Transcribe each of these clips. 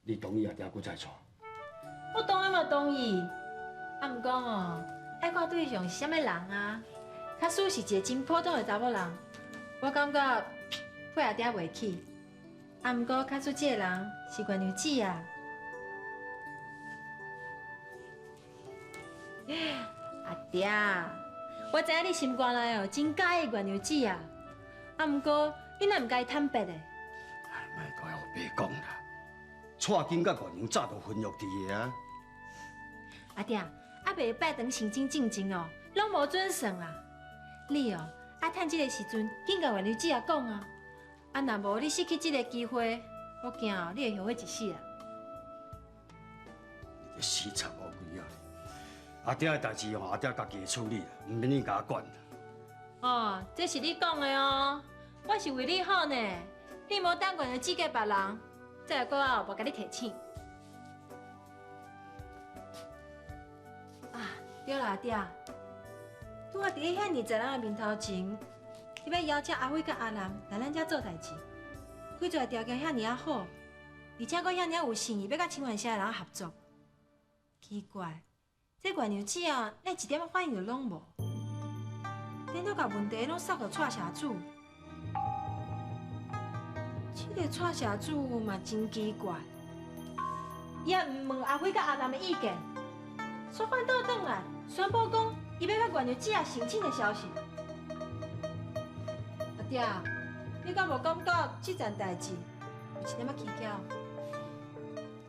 你同意阿爹閣再娶？我當然嘛同意，啊，毋過哦，愛看對象是啥物人啊？假使是一個真普通的查某人，我感覺配阿爹袂起。啊，毋過假使這個人是月娘姊啊，阿爹，我知影你心肝內哦真佮意月娘姊啊，啊，毋過你若毋共伊坦白的？哎，莫閣胡白講啦，蔡金佮月娘早就婚約佇个啊。阿爹，啊袂拜堂成親進前哦，攏無準算啊！你哦，愛趁這个時陣，緊共月娘姊仔講啊！啊，若無你失去這个機會，我驚哦，你會後悔一世人。你這死賊烏龜啊！阿爹的代誌哦，阿爹家己會處理啦，毋免你共我管啦。哦，這是你講的哦，我是為你好呢。你無等月娘姊嫁別人，再來過後無共你提醒。啊，對啦，阿爹，拄仔佇咧遐爾濟人的面頭前，你欲邀請阿輝佮阿南來咱遮做代誌，開出來條件遐爾仔好，而且閣遐爾仔有誠意，欲佮清源社的人合作。奇怪，這月娘姊啊，連一點仔反應都攏無，顛倒共問題攏捒予蔡社主。這個蔡社主嘛真奇怪，伊也毋問阿輝佮阿南的意見，煞反倒轉來宣布講伊欲佮月娘姊仔成親的消息。阿爹，你敢無感覺這件代誌有一點仔蹊蹺？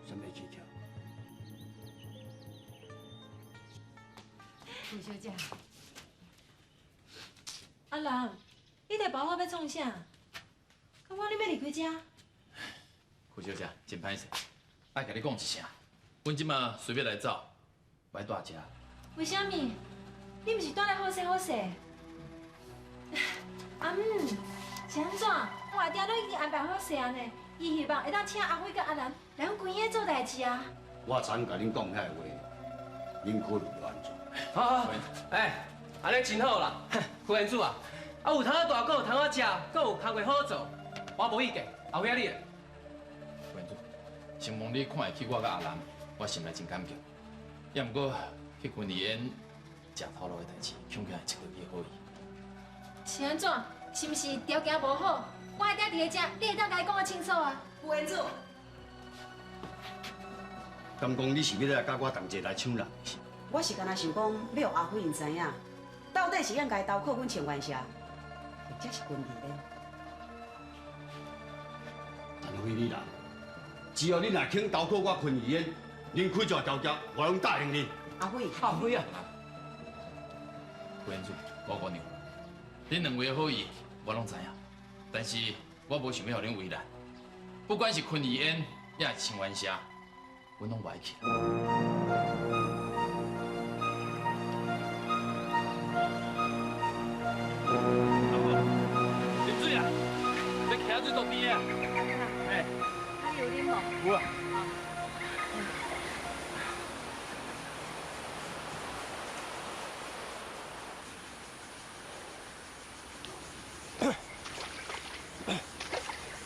啥物蹊蹺？傅小姐，阿南，你佇包袱欲創啥？感覺你欲離開遮？傅小姐，真歹勢，愛共你講一聲，阮這馬隨欲來走，無愛蹛遮。為啥物？你毋是蹛來好勢好勢？阿姆，是按怎？我阿爹攏已經安排好勢啊呢，伊希望會當請阿輝佮阿南來阮規家做代誌啊。我昨昏共恁講遐个話，恁考慮欲按怎？好好，哎，按呢真好啦，傅園主啊，啊有通仔大，閣有通仔食，閣有工課好做，我無意見。阿輝啊，你咧？傅園主，承蒙你看會起我佮阿南，我心內真感激。也毋過去昆里演食頭路的代誌，恐驚會失去你的好意。是按怎？是毋是條件無好？我阿爹佇咧遮，你會當共伊講較清楚啊？傅園主，敢講你是欲來佮我同齊來搶人？我是干焦想講，欲予阿輝𪜶知影，到底是應該投靠阮清源社，或者是昆里咧。陳輝你人，只要你若肯投靠我昆玉煙，恁開出條件，我攏答應你。阿輝，阿輝啊，傅園主，我姑娘，恁兩位的好意我攏知影，但是我無想欲予恁為難。不管是昆玉煙，抑是清源社，阮攏無愛去。阿母，啉水啊！這徛水都甜啊！哎，啊，你有啉無？有啊。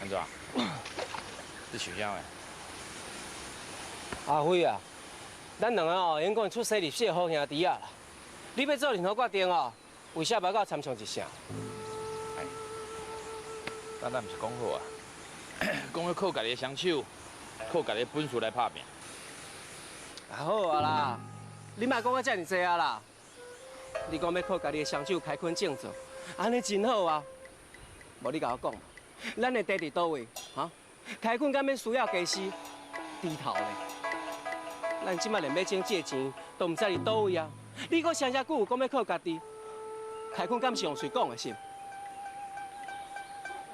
按怎？你想啥的？阿輝啊，咱兩个哦，已經講出生入死的好兄弟啊啦。你欲做任何決定哦，為啥欲佮我參詳一聲？哎，咱毋是講好啊？講欲靠家己的雙手，靠家己的本事來拍拚。啊好啊啦，你莫講甲遮爾濟啊啦。你講欲靠家己的雙手開墾種作，按呢真好啊。無你共我講，咱的地佇佗位？哈？開墾敢免需要家私？低頭咧。咱這擺連欲種這錢都毋知佇佗位啊！你閣聲聲句句講欲靠家己，開墾敢是用喙講的是？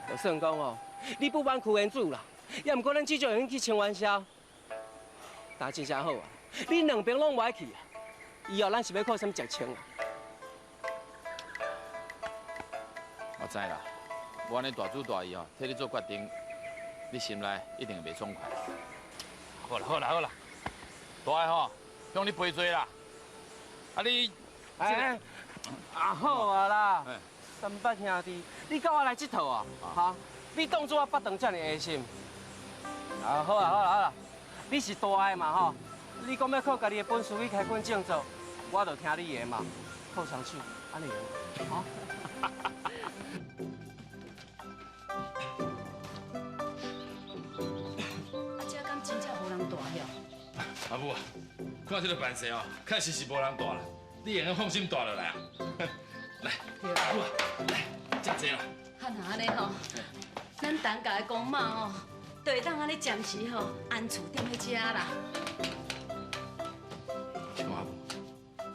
就算講哦，你不滿屈原主啦，也毋過咱至少會用去清源社，但真正好啊！你兩邊攏無愛去啊，以後咱是欲靠啥物食穿啊？我知啦，我按呢大主大意哦，替你做決定，你心內一定會袂爽快。好啦好啦好啦，大个吼，向你賠罪啦。啊你，哎，啊好啊啦，三八兄弟，你佮我來這套啊？哈，你當作我腹腸遮爾下心？啊好啊好啦好啦，你是大的嘛吼，你講欲靠家己的本事去開墾種作，我就聽你的嘛，靠雙手，按呢會用，哈。啊，這敢真正無人蹛遐？阿母啊，看這个辦勢哦，確實是無人蹛啦，你會用放心蹛落來啊。來，阿母啊，來，遮濟啦。啊，若按呢吼，咱陳家的公媽吼，就會當按呢暫時吼安厝踮咧遮啦。像阿母，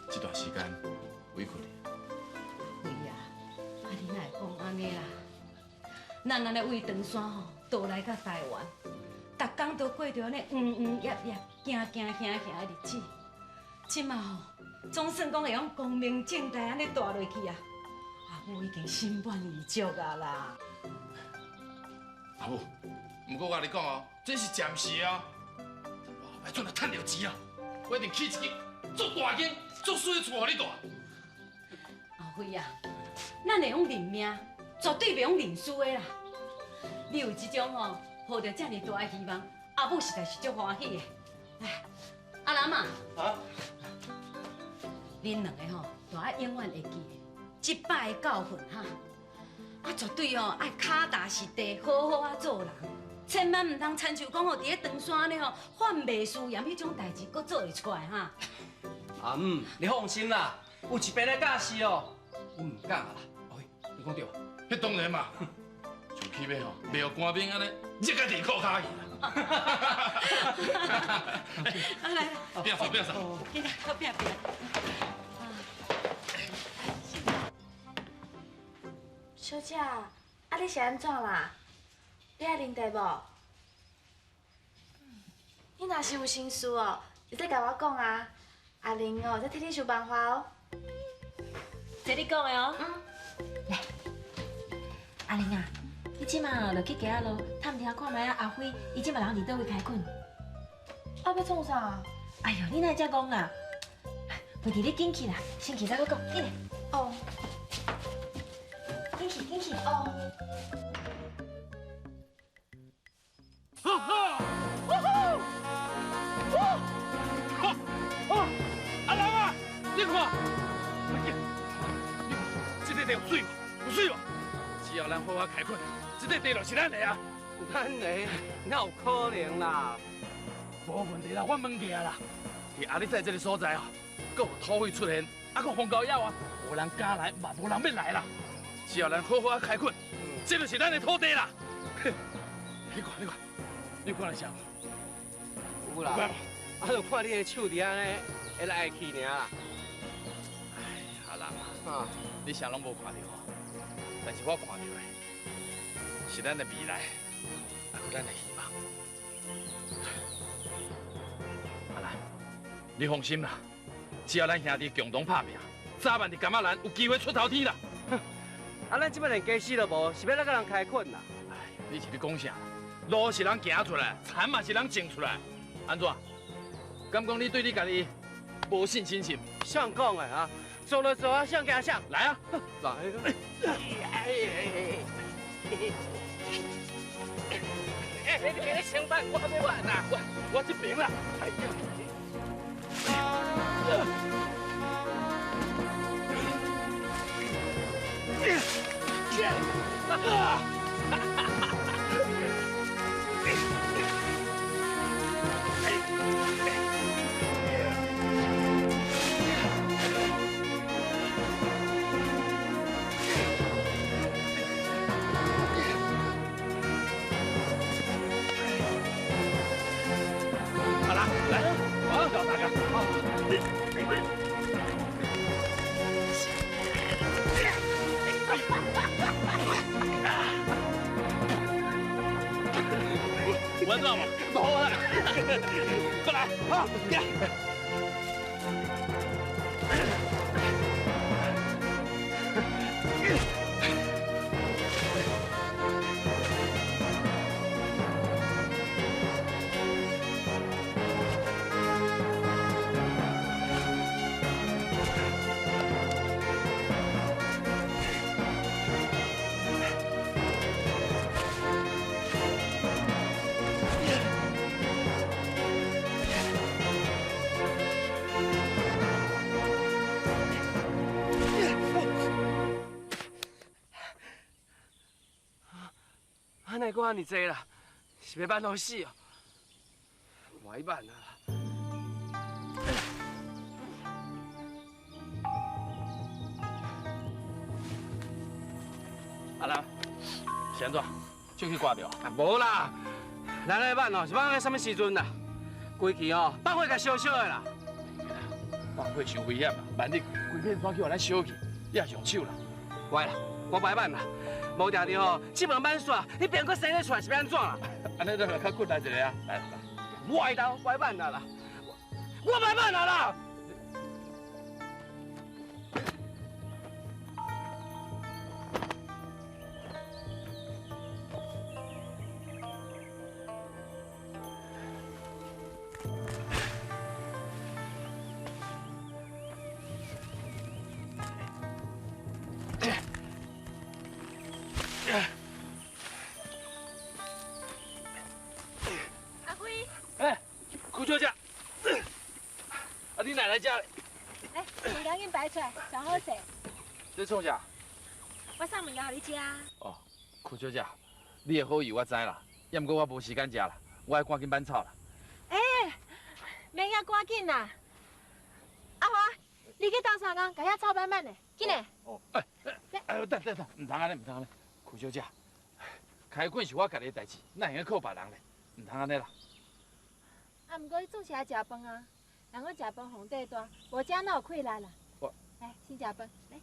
這段時間委屈你。會啊，啊你哪會講按呢啦？咱按呢為長山吼，倒來到台灣，逐工都過著按呢黃黃葉葉、驚驚嚇嚇的日子。這馬吼，總算講會用光明正大按呢蹛落去啊！阿母已經心滿意足啊啦。阿母，毋過我共你講哦，這是暫時的哦。我後擺轉來趁著錢啊，我一定起一間足大間、足媠的厝予你蹛。阿輝啊，咱會用認命，絕對袂用認輸的啦。你有這種吼，抱著遮爾大的希望，阿母實在是足歡喜的。來，阿南啊，啊，恁兩个吼，都愛永遠會記得這擺的教訓哈。啊，絕對哦，愛跤踏實地，好好仔做人，千萬毋通親像講吼，佇咧長山按呢吼，犯袂輸嚴彼種代誌，閣做會出來哈。阿姆，你放心啦，有一邊咧教示哦，我毋敢啊啦。阿輝，你講對無？彼當然嘛，像起碼吼，袂予官兵按呢熱甲地褲跤去啦。啊來，拼煞拼煞。起來，好拼拼。小姐，啊你是按怎啦？你愛啉茶無？你若是有心事哦，會使共我講啊。阿玲哦，再替你想辦法哦。這你講的哦。嗯。來，阿玲啊，你這馬落去街仔路探聽看覓啊？阿輝，伊這馬人佇佗位開墾？啊，欲創啥？哎喲，你哪會遮戇啦？問題你緊去啦，先去再閣講，緊來。哦。緊去，緊去。哦。哈哈！呼呼！呼！哦！阿郎啊，你看，你看，這塊地有水無？有水無？只要咱好好開墾，這塊地就是咱的啊！咱的？哪有可能啦？無問題啦，我問過啦。佇阿里在這个所在哦，閣有土匪出現，啊，閣瘋狗咬啊，無人敢來，嘛無人欲來啦。只要咱好好仔開墾，這就是咱的土地啦。你看，你看，你有看著啥無？有啦，啊，就看你的手佇按呢，會來會去爾啦。哎，阿郎啊，你啥攏無看著哦，但是我看著的，是咱的未來，還有咱的希望。阿蘭，你放心啦，只要咱兄弟共同拍拚，早晚佇柑仔蘭有機會出頭天啦。啊，咱這擺連家私都無，是欲來共人開墾啦？哎，你是咧講啥？路是人行出來，田嘛是人種出來，按怎？敢講你對你家己無信心是？誰講的啊？做就做啊，誰驚誰？來啊！來！哎，你別先辦，我還沒完呢，我這邊啦。哎呀！好啦，來，我教大家。我知道嗎？無啦，過來，好，行。哪会讲遐尔济啦？是欲挽予死哦？无爱挽啊！阿兰，是按怎？手去挂著？啊，无啦，咱咧挽哦，是挽到啥物时阵啦？规气哦，放火共烧烧的啦！放火伤危险啦，万一规片山去予咱烧去，你也上手啦。乖啦，我不爱挽啦，无定定吼，这门挽煞，你别阁生得出来是欲按怎啦？按呢，咱来较困难一下啊！来来，我爱斗，我爱挽啦啦，我不爱挽啦啦！阿辉，哎，柯小姐，啊，你哪来遮？来，物件紧摆出来，上好势。你创啥？我送物件予你食。哦，柯小姐，你的好意我知啦，也毋过我无时间食啦，我爱赶紧挽草啦。哎，免遐赶紧啦。阿华，你去斗相共，共遐草挽挽的，紧的。哦，哎，哎，等等等，毋通按呢，毋通按呢，柯小姐，开垦是我家己的代志，哪会用靠别人咧？毋通按呢啦。啊，毋过你总是爱食饭啊，人讲食饭皇帝大，无食哪有气力啦？我来，先食饭，来。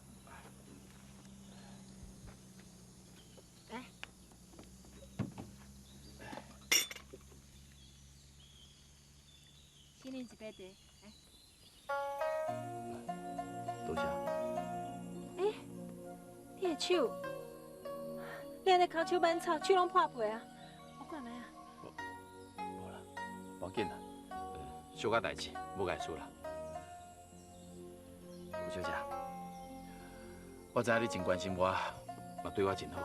来。先啉一杯茶，来。多谢。欸，你的手，你按呢空手挽草，手拢破皮啊！我看觅啊。无啦，无要紧啦，小可代志，无碍事啦。吴小姐，我知影你真关心我，嘛对我真好。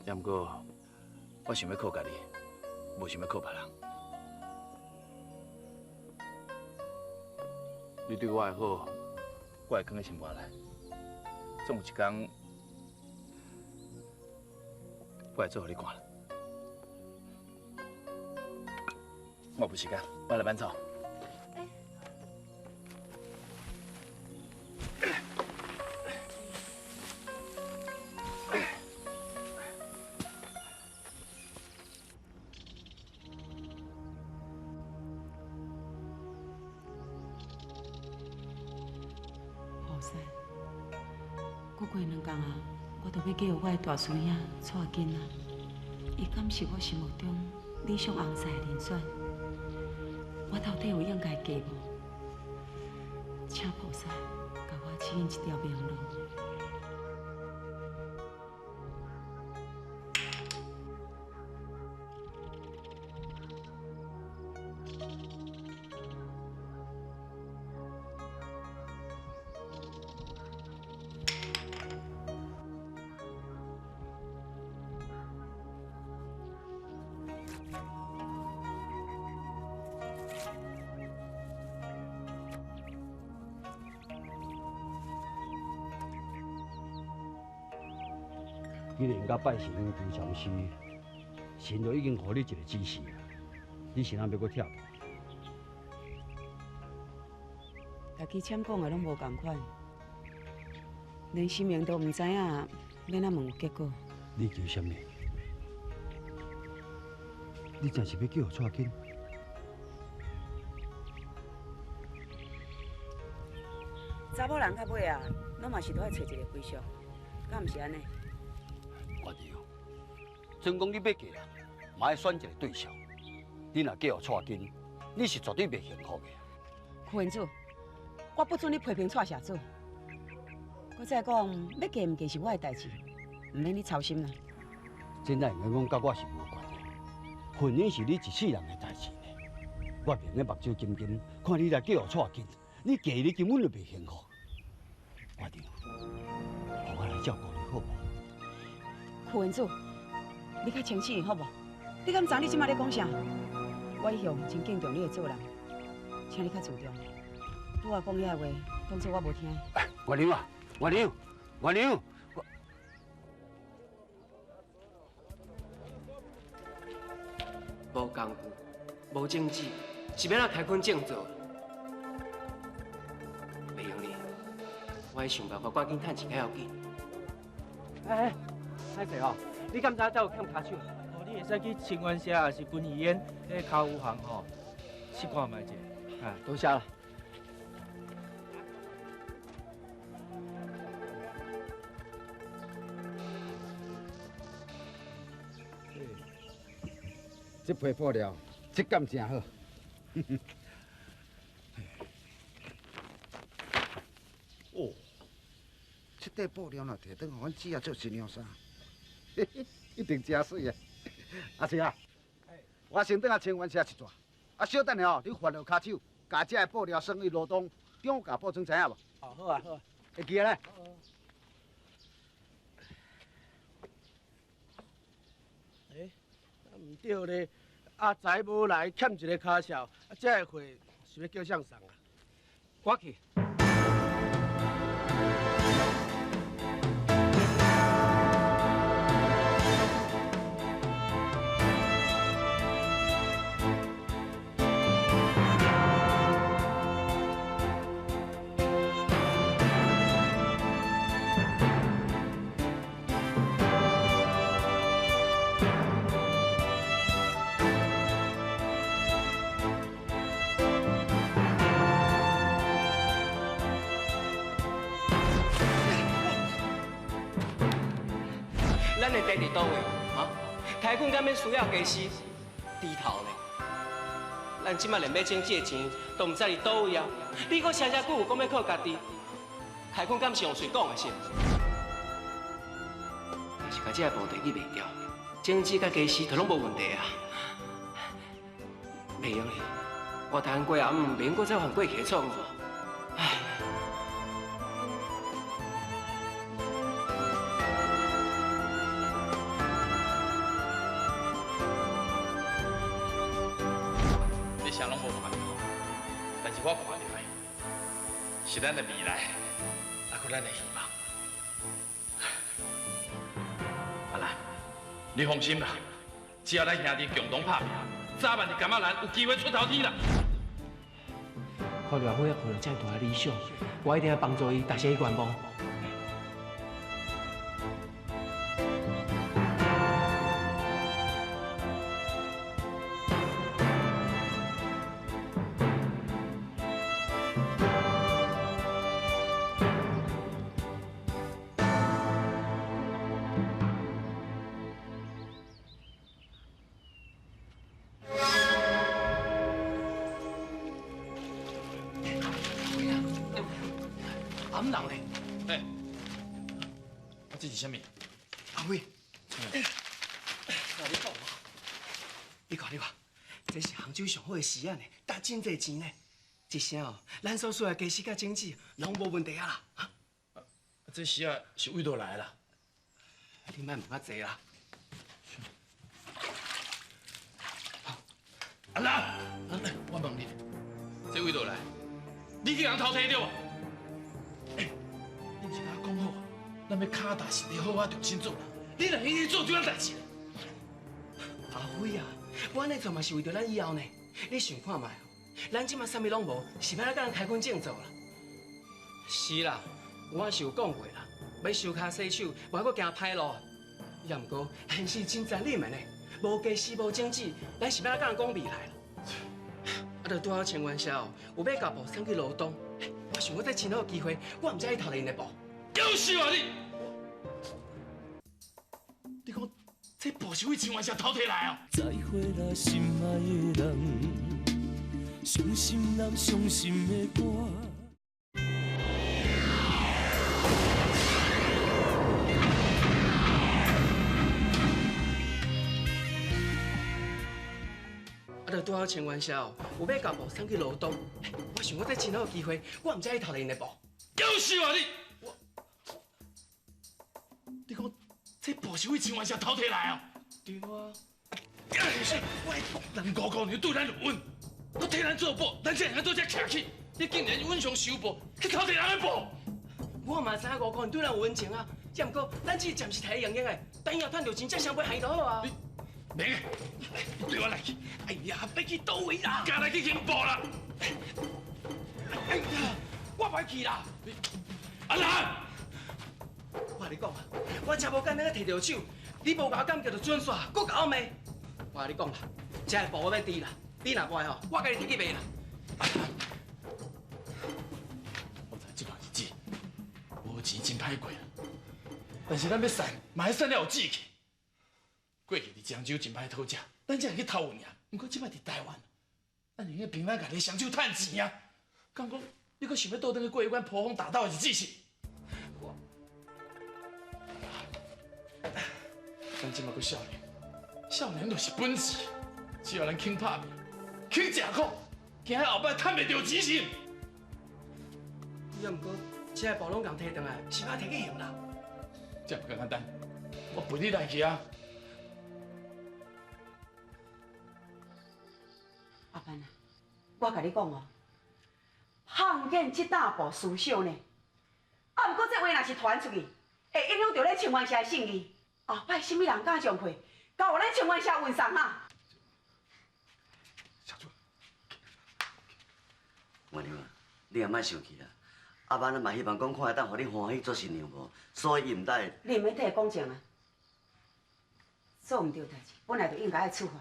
也毋过，我想欲靠家己，无想欲靠别人。你对我的好，我会囥佇心肝内。总有一天，我会做予你看啦。我无时间，我来挽草。菩萨，阁过两工啊，我就欲嫁予我的大孙仔蔡囡仔，伊敢是我心目中理想翁婿的人选？我到底有应该嫁无？请菩萨共我指引一条明路。既然佮拜神求禅师，神就已经予你一个指示啊，你是哪欲阁拆破？大家签讲的拢无仝款，连神明都毋知影欲按怎问有结果。你求啥物？你真是欲叫予蔡金？查某人到尾啊，拢嘛是都爱揣一个归宿，敢毋是按呢？月娘，真讲你欲嫁人，嘛爱选一个对象。你若嫁予蔡金，你是绝对袂幸福的。柯文子，我不准你批评蔡社主。阁再讲，欲嫁毋嫁是我的代志，毋免你操心啦。这哪会用讲佮我是无关的？婚姻是你一世人的代志呢。我明个目睭金金，看你来嫁予蔡金，你嫁你根本就袂幸福。月娘，予我来照顾你好无？柯文子，你较清醒好无？你敢知你这马咧讲啥？我一向真敬重你的做人，请你较自重。拄仔讲遐话，当作我无听。月娘啊，月娘，月娘，我。工具，无种子，是欲按怎开垦种作？袂用哩，我爱想办法赶紧趁钱较要紧。哎哎，歹势哦，你敢知影佗有欠跤手？哦，你会使去清源社抑是军医院彼跤夫行吼，试看觅者。哎，多谢啦。这批布料质感真好。哦，这块布料若提转予阮姊仔做新娘衫，一定真媠啊！阿四啊，我先转去清源社一转，啊，小等下哦，你烦落跤手，共这个布料送去罗东中甲布庄，知影无？哦，好啊，好啊，会记得咧。欸，毋对咧，阿财无来，欠一个跤数，啊，这个货是欲叫谁送啊？我去。咱的地伫佗位？哈，开垦敢免需要家私？低头呢？咱这摆连买种子的钱都毋知伫佗位啊！你阁声声句句讲欲靠家己，开垦敢是用嘴讲的是？若是共这个布地去卖掉，种子佮家私都拢无问题啊！袂用哩，我台湾过后，袂用阁再犯过去的错误。唉。你啥拢无看著，但是我看著的是咱的未来，还阁咱的希望。阿兰，你放心啦，只要咱兄弟共同拍拼，早晚是感觉咱有机会出头天啦。看著阿辉抱著这么大的理想，我一定要帮助伊达成伊愿望。俺人咧，哎，啊，这是啥物？阿辉，我你讲哦，你看你看，这是杭州上好的丝仔呢，值真济钱呢。这声哦，咱所需的家私佮种子拢无问题啊啦。啊，这丝仔是为佗来啦？你莫问较济啦。阿兰，我问你，这为佗来？你去人偷提著无？你毋是共我讲好，咱欲跤踏实地好好重新做人。你哪会去做这款代志？阿辉啊，我按呢做嘛是为著咱以后呢。你想看觅哦，咱这马啥物拢无，是欲按怎共人开垦种作啦？是啦，我是有讲过啦，欲收跤洗手，无爱阁行歹路。也毋过现实真残忍的呢，无家私无种子，咱是欲按怎共人讲未来啦？啊，就拄好清源社哦，有欲共布送去罗东。我想讲这真好机会，我毋知去偷𪜶的布。夭寿啊你！你讲这布是为清源社偷提来哦？再会啦，心爱的人，伤心人，伤心的歌。啊，就拄好清源社哦，有欲共布送去罗东。我想讲这真好机会，我毋知去偷𪜶的布。夭寿啊你！你讲这布是为清源社偷提来哦？对啊。人五姑娘对咱有恩，阁替咱做布，咱才会当做这徛起。你竟然阮上收布，去偷提人的布？我嘛知影五姑娘对咱有恩情啊，只毋过咱只是暂时提伊用用的，等以后趁著钱才双倍还就好啊。免，你对我来去。哎呀，欲去佗位啦？敢来去刑部啦？哎呀，我袂去啦。阿兰，我共你讲啊，我才无简单提著手，你无共我感激就转煞，阁共我骂。我共你讲啦，这个布我欲挃啦，你若无爱吼，我共你提去卖啦。我知这段日子无钱真歹过啦，但是咱欲散，嘛爱散了有志气。过去伫漳州真歹讨食，咱才会去偷运尔。毋过这摆伫台湾，咱会用平安共你双手趁钱啊！敢讲你阁想欲倒转去过彼款波峰大道的日子是？我，咱这摆阁少年，少年就是本钱，只要咱肯拍拼，肯吃苦，惊后摆趁袂著钱是？也毋过，这个布拢共提转来，是欲提去还啦？这毋简单，我陪你来去啊！阿潘啊，我共你讲哦，胖见这大步输少呢，啊，毋过这话若是传出去，会影响著咱清源社的信誉。后摆啥物人敢将货交予咱清源社运送哈？小主，月娘啊，你也莫生气啦。阿曼嘛希望讲看会当予你欢喜做新娘无，所以伊毋才会。你毋免替伊讲情啊，做毋对代志，本来就应该爱处罚。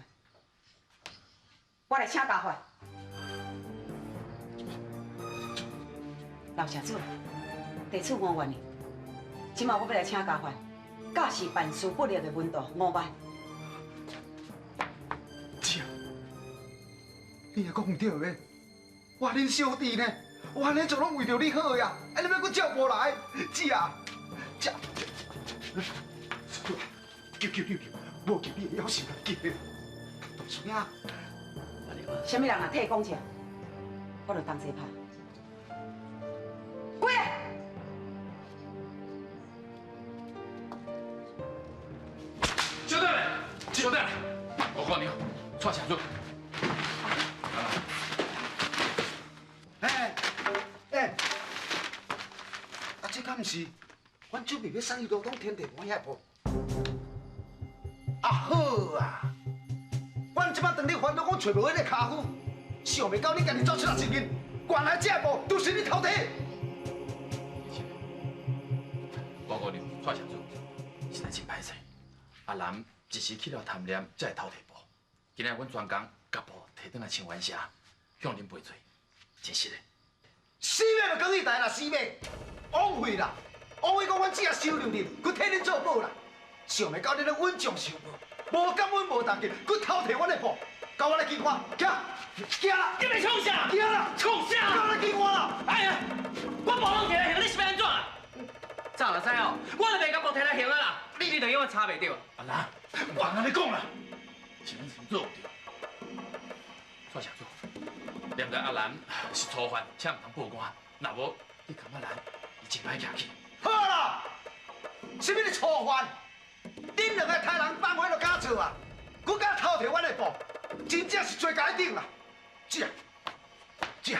我来请家法。老社主，地处5万呢，这马我欲来请家法，教是办事不力的温度5万。姐，你也讲毋对的，我恁小弟呢，我按呢做拢为著你好呀，啊你欲阁照无来，姐啊，姐，救救救救，无救你会晓受人救。大叔兄。啥物人若替伊讲情，我就同齐拍。过来。稍等下，稍等下，我告你，蔡社主。哎哎，啊这敢毋是？阮准备欲送伊罗东天地盘遐布。啊好啊！阮这摆当你烦恼讲找无彼个跤夫，想袂到你家己走出来承认，原来这布都是你偷提。我姑娘，蔡社主，实在真歹势。阿兰一时起了贪念，才会偷提布。今仔阮专工共布提转来清源社，向恁赔罪，真实的。死命就讲起台啦，死命，枉费啦，枉费讲阮姊仔收留恁，阁替恁做保啦。想袂到恁咧稳将受报，无感恩无同情，阁偷提阮的布，交我来机关，行，行啦！你欲创啥？行啦！创啥？交我来机关啦！哎呀，我布拢提来还，你是欲按怎？早就知哦，我就袂共布提来还啊啦！你就永远查袂著。阿兰，我按呢讲啦，是咱先做毋对。蔡社主，念在阿兰是初犯，请毋通报官。若无，你感觉兰伊真歹徛起。好啦，啥物是初犯？恁两个杀人放火都敢做啊？阁敢偷提阮的布，真正是罪该顶啦！姐，姐，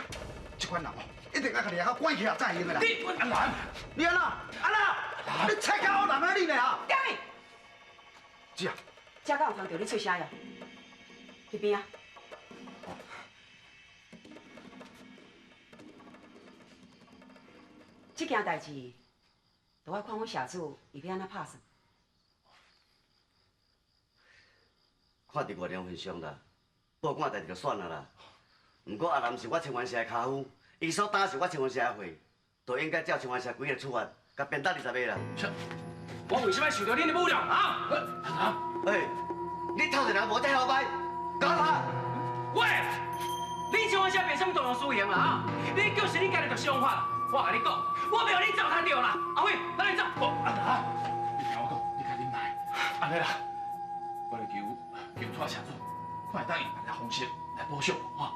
这款人哦，一定爱共掠到关起来才会用的啦。你阿兰，你按怎？按怎？你菜狗人啊你呢啊？点去？姐，这敢有通著你喙声呀？去边仔。这件代志，就爱看阮社主伊欲按怎拍算。看伫月娘份上啦，报官代志就算了啦。毋过阿南是我清源社的跤夫，伊所担是我清源社的货，就应该照清源社规个处罚，共鞭打20个啦。我为啥物受著恁的侮辱啊？啊！欸，你偷一人无这后摆，搞他！喂，你清源社凭啥物动用私刑啦？啊！你就是你家己就伤法。我共你讲，我袂予你糟蹋著啦。阿辉，咱来走。阿达，你听我讲，你较忍耐，按呢啦，我来求求蔡社主，看会当用别个方式来补偿我，哈。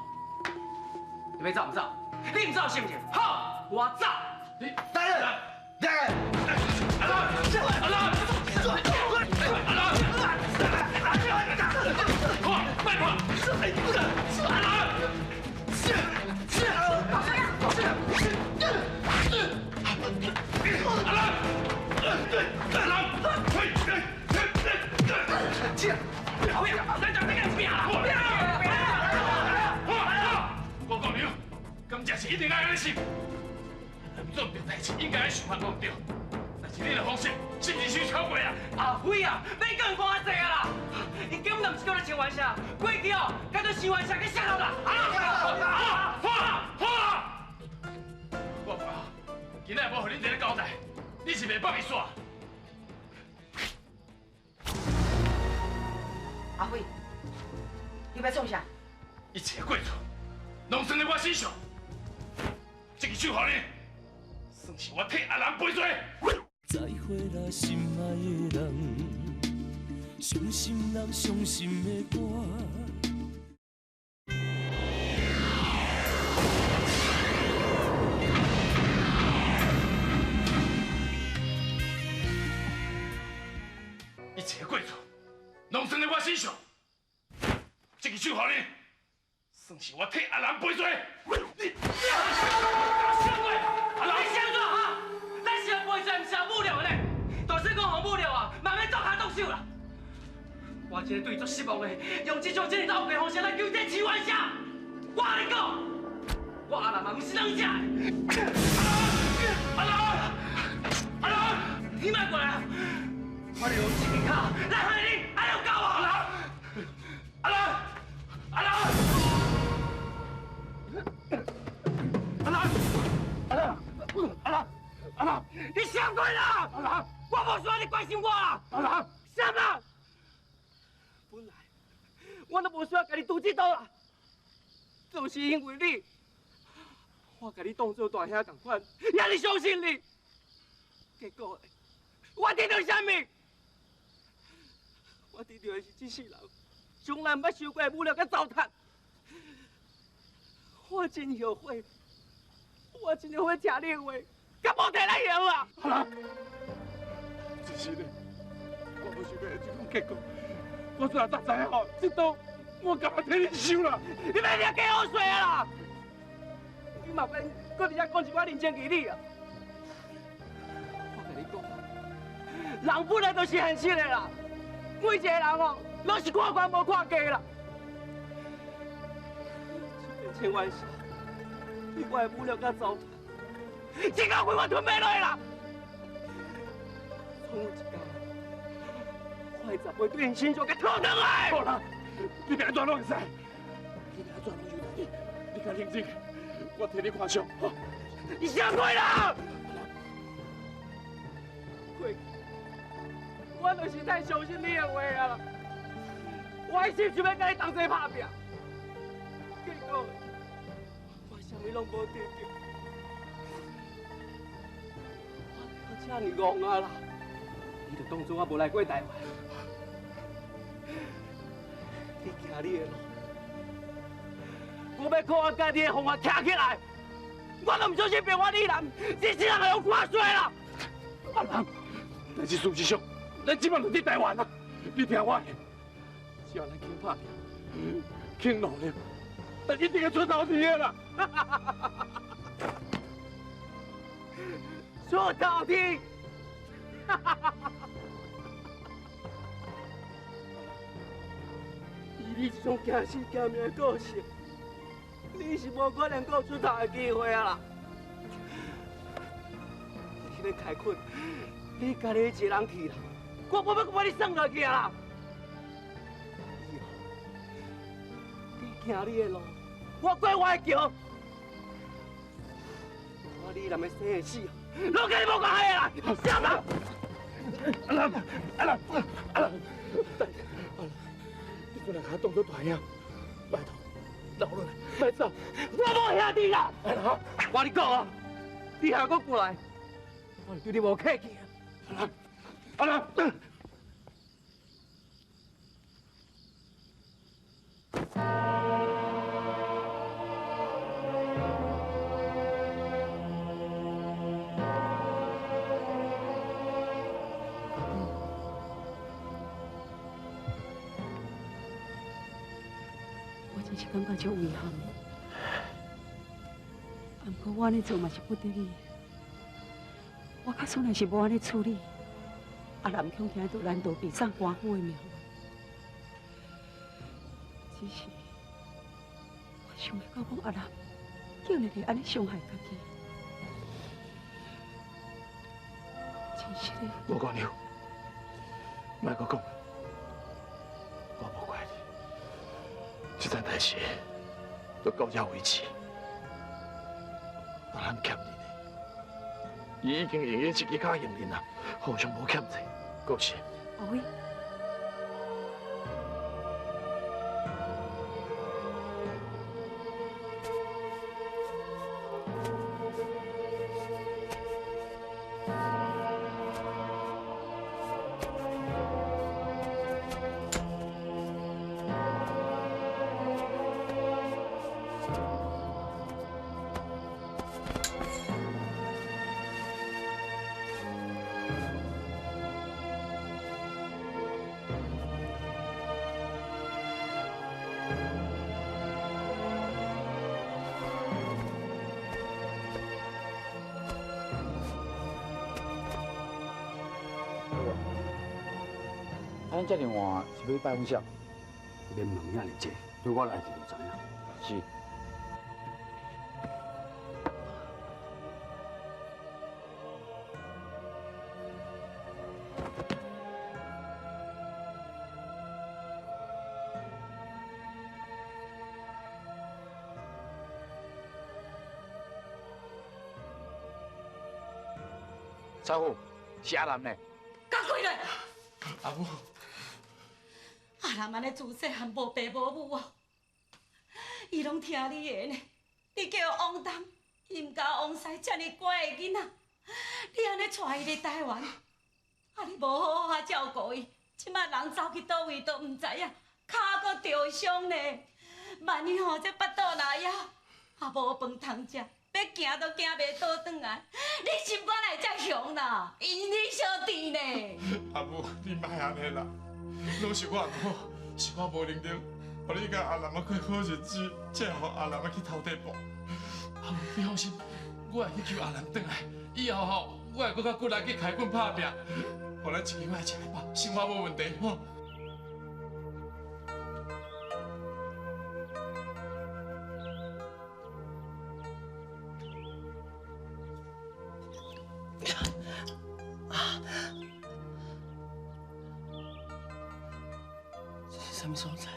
你欲走毋走？你毋走是毋是？好，我走。你来人，来人，阿兰，阿兰，阿兰，看，莫看，阿兰，阿兰，阿兰，姐，阿辉，志一定爱按呢想。做毋对代志，应该爱想法讲毋对。但是你的方式是毋是伤超过啊？阿辉啊，免讲讲遐济啊啦！伊根本就毋是叫你清源社，过去哦，叫做新源社去杀了啦！啊啊！好啦好啦！我看今仔无予恁一个交代，你是袂放伊煞。阿辉，你欲创啥？一切过错，拢算伫我身上。这支手予你，算是我替阿南赔罪。再会啦，心爱的人，伤心人伤心的歌。一切过错，拢算伫我身上。这支手予你，算是我替阿南赔罪。你，阿南，你想怎哈？咱是要赔罪，毋是要武力的呢？大细讲予武力啊，嘛免动跤动手啦。我真对伊足失望的，用这种这么恶的方式来求这清源社。我共你讲，我阿南嘛毋是软食的。阿南，阿南，你莫过来啊！我用这支跤来害你，按呢有够无？阿南，阿南，阿南，阿南，阿南，阿南，你闪开啦！阿南，我无需要你关心我啦！阿南，闪啦！本来我都无需要共你拄这刀啦，就是因为你，我共你当做大兄仝款，遐尔相信你，结果我得到啥物？我得到的是这世人从来毋捌受过的侮辱佮糟蹋。我真后悔，我真后悔听你的话，佮无提来用啊！阿南，真是的，我无想到会这种结果。我虽然早知影吼，这刀我甘愿替你收啦。你别掠假好势啊啦！你嘛免阁伫遐讲一寡人情义理啊！我共你讲，人本来就是现实的啦，每一个人哦，拢是看悬无看低啦。这千万是对我的侮辱佮糟蹋，这口气我吞袂落啦。总有一天，我会十倍对𪜶身上共讨转来。好啦，你别按怎拢会使，你欲按怎拢由得你，你较冷静，我替你看伤。你闪开啦！过去我就是太相信你的话啊啦，我一心想欲共你同齐拍拼，结果我啥物拢无得著，我这尔戆啊啦！你就当作我无来过台湾，你行你的路，我欲靠我家己的方法徛起来，我都毋相信凭我李南，这世人会予看衰啦！阿南，但是事实上，咱这摆就伫台湾啊！你听我的，只要咱肯拍拼，肯努力，咱一定会出头天的啦！出头天！以你这种惊死惊命的个性，你是无可能阁有出头的机会啊啦！你欲开垦，你家己一个人去啦，我无欲阁把你算落去啊啦！以后你行你的路，我过我的桥，我李南的生的死，拢佮你无关系啦！啥人？阿南，阿南，阿南，等，阿南，你过来共我当做大兄，拜托，留落来，莫走，我无兄弟啦！阿南，我跟你讲啊，你还阁过来，我就对你无客气啊！阿南，阿南。我真是感觉足遗憾，啊，毋过我按呢做嘛是不得已。我假使若是无按呢处理，阿南恐惊就难逃被送官府的命运。只是我想袂到讲阿南竟然會按呢傷害家己，真是的。無姑娘，莫閣講，我無怪你，這件代誌就到這為止。阿南欠恁的，伊已經用伊一支跤用恁啦，互相無欠債，多謝。阿輝。咱這爾晚是欲拜訪啥？免問遐爾濟，對我來就知影。是。師傅，是阿南呢？趕快來！阿母。阿南按呢自細漢無爸無母哦，伊攏聽你的呢。你叫王東，伊毋共王西遮爾乖的囡仔，你按呢帶伊來台灣，啊你無好好啊照顧伊，這擺人走去佗位都毋知影，跤閣著傷呢。萬一吼這腹肚若枵，啊無飯通食，欲行都行袂倒轉來。你心肝哪會遮雄啦？𪜶你小弟呢？阿母，你莫按呢啦。攏是我毋好，是我無能力，予你佮阿南仔過好日子，才會予阿南仔去偷底布。阿母，你放心，我會去求阿南轉來。以後吼，我會閣較骨力去開滾拍拼，予咱一家伙食會飽，生活無問題吼。啥物所在？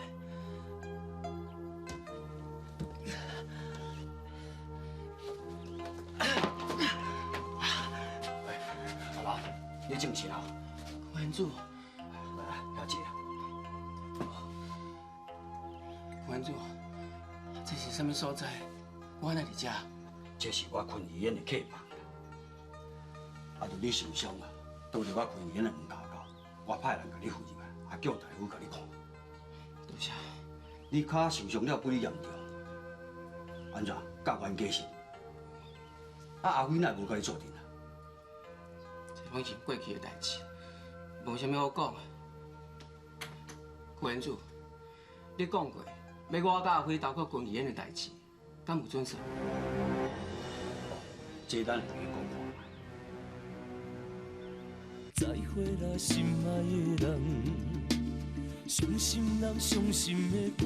阿老，你精神啊？文柱，来来，遐坐啊。文柱，这是啥物所在？我哪伫遮？這是我昆醫院的客房。啊，著你受傷啊，倒佇我昆醫院的門口口，我派人共你扶入來，啊，叫大夫共你看。多謝。你跤受傷了，比你嚴重，按怎？甲冤家是？啊，阿輝哪會無共你做陣啊？這攏是過去的代誌，無啥物好講的。郭元柱，你講過欲我佮阿輝鬥閣軍醫院的代誌，敢有準算？這咱會當講看。再會啦，心愛的人，傷心人傷心的歌。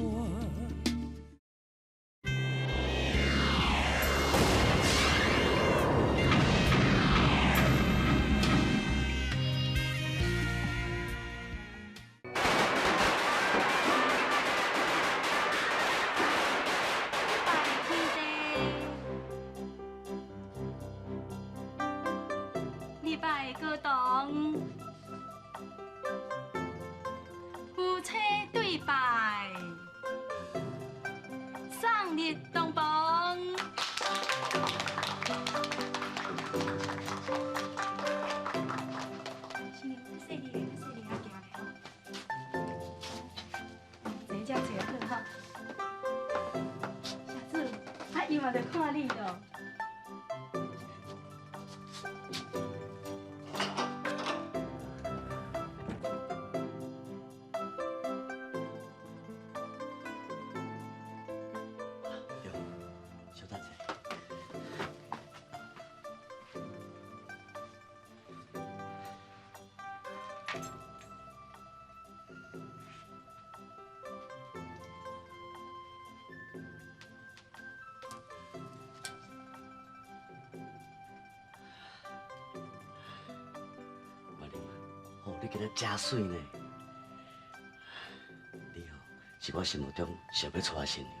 你今日真媠呢！你吼是我心目中想欲娶的新娘。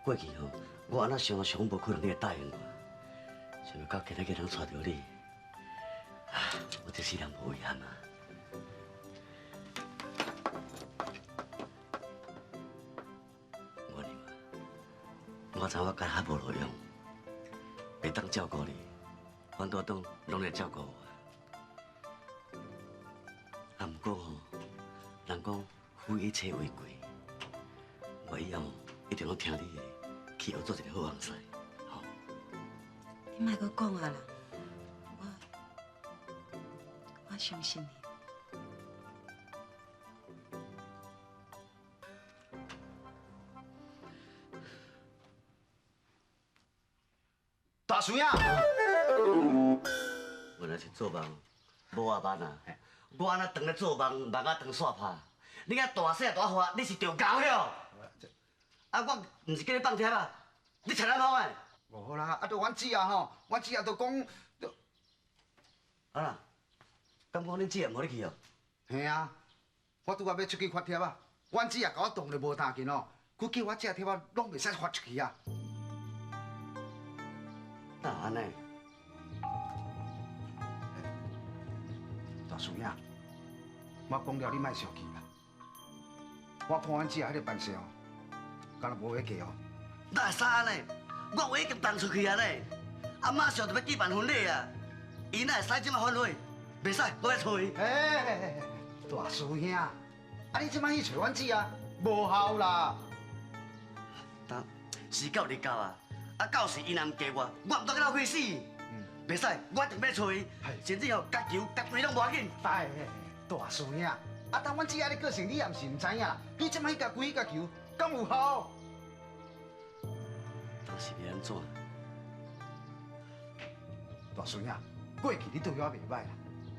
过去吼，我按怎想想无可能你会答应我，想欲到今仔日能娶著你，我这世人无遗憾啊！我娘啊，我知我家较无路用，袂当照顾你，反倒当拢来照顾我。啊，毋过吼，人讲夫以妻为贵，我以后一定拢听你的，去学做一个好翁婿。吼，你莫阁讲啊啦，我相信你。大叔呀！原来是做梦，无阿慢啊！我按怎当咧做梦，梦啊当煞拍。你遐大细大话，你是着猴了？啊，我毋是叫你放帖啊，你插哪某的？无啦，啊，就阮姊啊吼，阮姊啊都讲，啊啦，敢讲恁姊也毋予你去哦？嘿啊，我拄仔欲出去发帖啊，阮姊啊共我挡咧无弹琴哦，佢叫我这帖仔拢袂使发出去啊。哪按呢？大叔兄，我讲了你莫生气啦。我看阮姊仔彼个办事哦，敢若无彼个哦。哪会使按呢？我话已经放出去啊咧，啊马上就欲举办婚礼啊，伊哪会使这马反悔？袂使，我欲揣伊。哎，大师兄，啊你这马去揣阮姊啊，无效啦。当时到日到啊，啊到时伊若毋嫁我，我毋当去闹气死。袂使，我一定欲揣伊，甚至吼，共求共跪拢无要紧。哎，大师兄，啊当阮姊仔的个性，你也毋是毋知影啦。你这马去共跪共求，敢有效？当时欲按怎？大师兄，过去你对我袂䆀啦，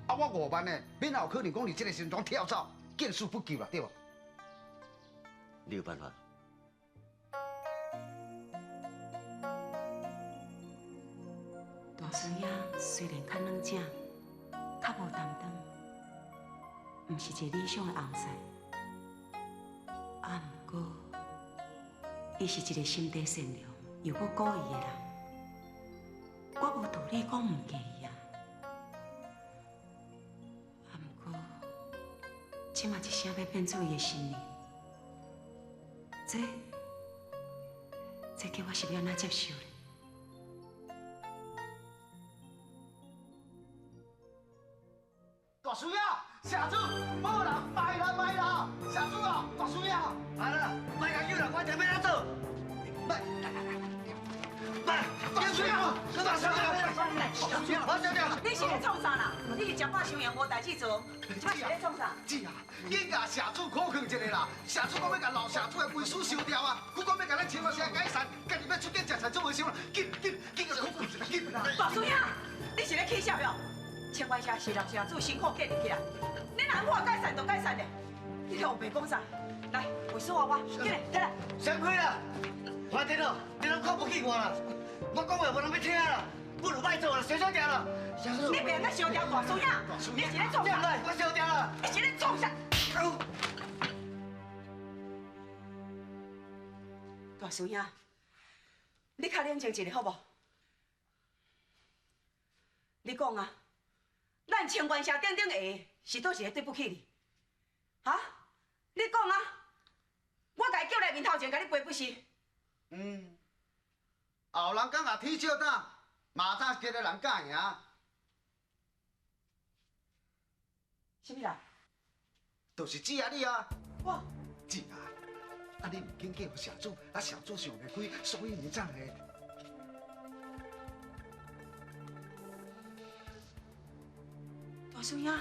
啊我5万呢，免有可能讲你这个时阵跳走，见死不救啦，对无？你有办法？大师兄虽然较软正，较无担当，毋是一个理想的翁婿，啊，毋过，伊是一个心地善良又阁古意的人，我无道理讲毋嫁伊啊。啊，毋过，这马一声欲变做伊的新娘，这叫我是欲按怎接受呢？大师兄，社主，无人败啦败啦！社主啊，大师兄，啊啦，莫共救啦，我定欲按怎做？莫，莫，大师兄，大师兄，我小姐，你是咧创啥啦？你是食饱伤闲无代志做，这马是咧创啥？姊啊，紧共社主苦劝一下啦！社主讲欲共老社主的遗书烧掉啊，佢讲欲共咱清源社解散，家己欲出去食菜做袂想啦，紧紧紧共苦劝一下，紧啦！大师兄，你是咧起痟哟？清源社是老社主辛苦建立起来，你若我解散就解散咧，你咧乌白讲啥？来，遗书予我，紧来，摕来。闪开啦！反正哦，你拢看不起我啦，我讲话无人欲听啦，不如莫做啦，烧烧掉啦。你袂用烧掉大师兄，你是咧创啥？我烧掉啦！你是咧创啥？大师兄，你较冷静一下好无？你讲啊！咱清源社顶顶下的是佗一个对不起你？哈？你讲啊！我共伊叫来面头前，共你赔不是？嗯，后人讲啊，铁石胆，马胆结的人敢赢。啥物人？就是姊啊你啊！我。姊啊，啊你毋紧叫社主，啊社主想袂开，所以毋才会。大师兄，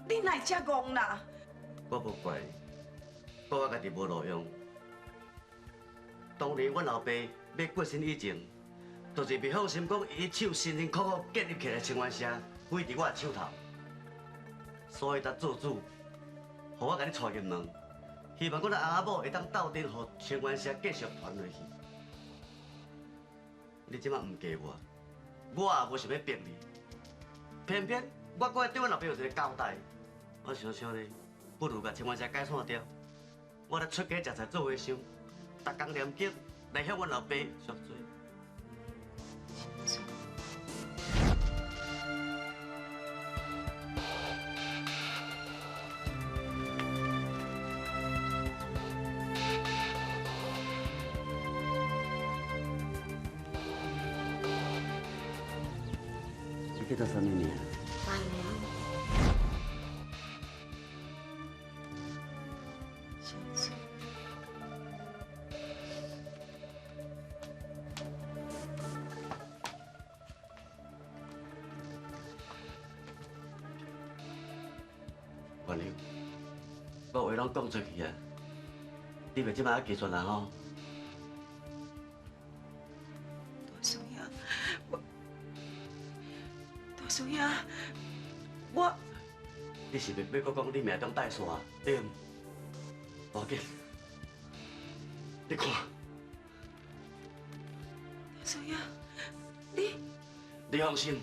你哪会遮戆啦？我无怪你，怪我家己无路用。当年阮老爸欲过身以前，就是袂放心讲伊一手辛辛苦苦建立起来的清源社毁伫我的手头，所以才做主，予我共你带入门，希望阮的翁仔某会当斗阵，予清源社继续传落去。你这马毋嫁我，我也无想欲逼你，偏偏我阁爱对阮老爸有一个交代。我想想咧，不如共清源社解散掉，我来出家食菜做和尚，逐工念经来向阮老爸赎罪。你叫做啥物名？万年。小翠。万玲，我话拢讲出去啊，你袂这摆拒绝啦吼？大师兄，我。大师兄，我，你是袂欲阁讲你命中带线，对毋？无要紧，你看。大师兄，你，你放心，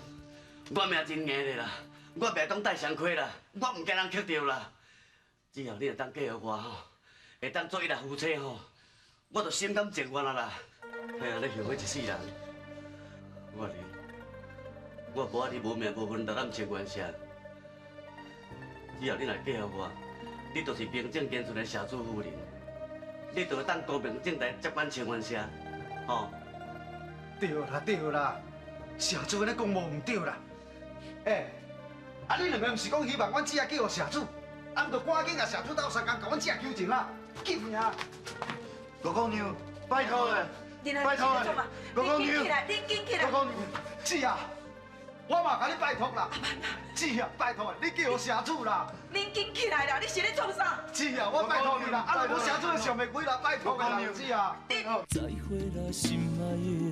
我命真硬的啦，我命中带双亏啦，我毋惊人捡著啦。只要你会当嫁予我吼，会当做伊拉夫妻吼，我就心甘情愿啊啦。嘿啊，你后悔一世人，我。我无爱你无名无份来咱清源社，只要你若嫁予我，你就是名正言顺的社主夫人，你就会当光明正大接管清源社，吼。对啦对啦，社主按呢讲无毋对啦。欸，啊你两个毋是讲希望阮姊仔嫁予社主，啊毋就赶紧共社主斗相共，共阮姊仔求情啦，紧啊！五姑娘，拜托的，拜托的，五姑娘，你紧起来，五姑娘，姊啊！我嘛共你拜托啦，姊啊，拜托你叫予社主啦。恁紧起来啦！你是咧创啥？姊啊，我拜托你啦，啊，若无社主就想袂开啦，拜托啦，姊啊。再会啦，心爱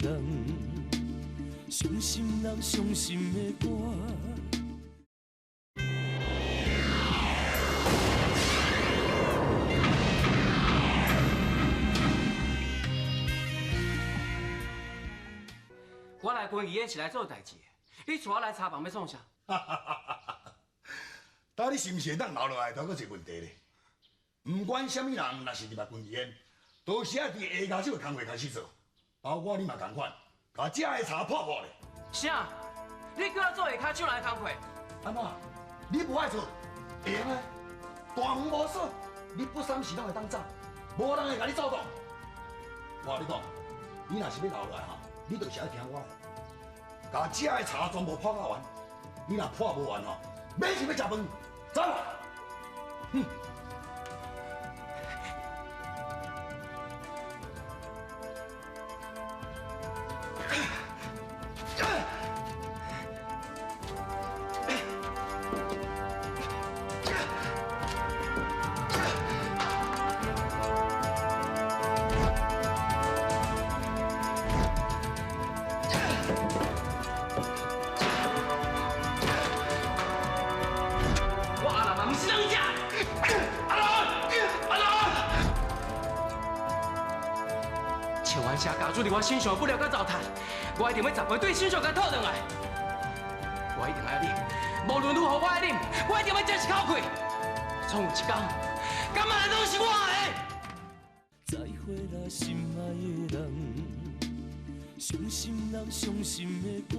的人，伤心人伤心的歌。我来军医院是来做代志的。你带我来查房欲创啥？到底是毋是会当留落来，都阁一个问题咧。毋管啥物人，若是入来军医院，都是爱伫下跤手的工课开始做，包括你嘛仝款，共遮的茶破破咧。啥？你叫我做下跤手人的工课？按怎？你无爱做，会用啊？大门无锁，你不三时拢会当走，无人会共你阻挡。我共你讲，你若是欲留落来吼，你就是爱听我的。共遮的茶全部泡到完，你若泡无完吼，免想欲食饭，走啦！哼。我身上不了佮糟蹋，我一定欲十倍对身上共讨转来。我一定爱啉，无论如何我爱啉，我一定欲争一口气。总有一天，甘来拢是我的。再会啦，心爱的人，伤心人伤心的歌。